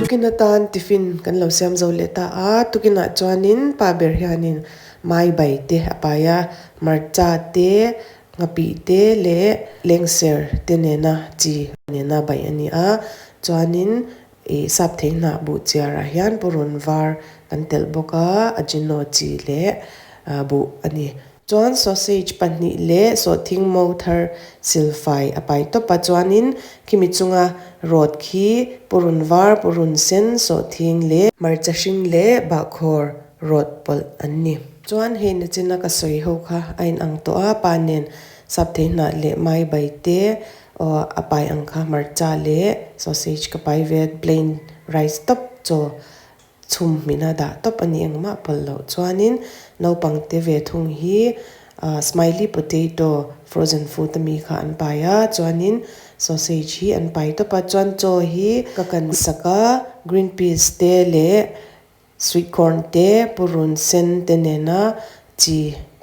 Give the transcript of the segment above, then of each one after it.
Tukin atan tiffin kan lo siam zo leh ta a, tukinah chuanin pa ber hianin mai bai te a pai a, hmarcha te, nghapih te leh lengser te nena chi nena bai a ni a, chuanin ih sap thei hnah buh chiarah hian purun var kan telh bawk a, ajino chi leh buh a ni. Chuan sausage pahnih leh sawhthing mo thar silfai a pai tawp a, chuanin khimi chunga rawt khi purun var, purun sen, sawhthing leh hmarcha hring leh bahkhawr rawt pawlh an ni. Chuan hei nachina ka sawi ho kha a inang tawh a, pa nen sap thei hnah leh mai bai te aw a pai ang kha hmarcha leh sausage ka pai ve plain rice tawp chaw Chhum hmina dah tawp a ni engmah pawlh loh chuanin naupang te ve thung hi ah smiley potato frozen food ami kha an pai a chuanin sausage hi an pai tawp a chuan chaw hi ka kan sak a green peas te leh sweet corn te purun sen te nena chi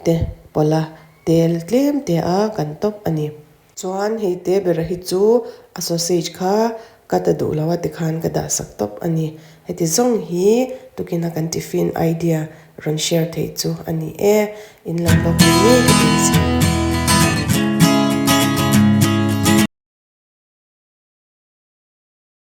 te pawlh a tel tlem te a kan tawp a ni. Chuan hei te bera hi chu a sausage kha ka ta duh lo a tikhan ka dah sak tawp a ni. Heti zawng hi tukina kan tiffin idea rawn share theih chu a ni e. In lo hlawk ngei ngei ka beisei.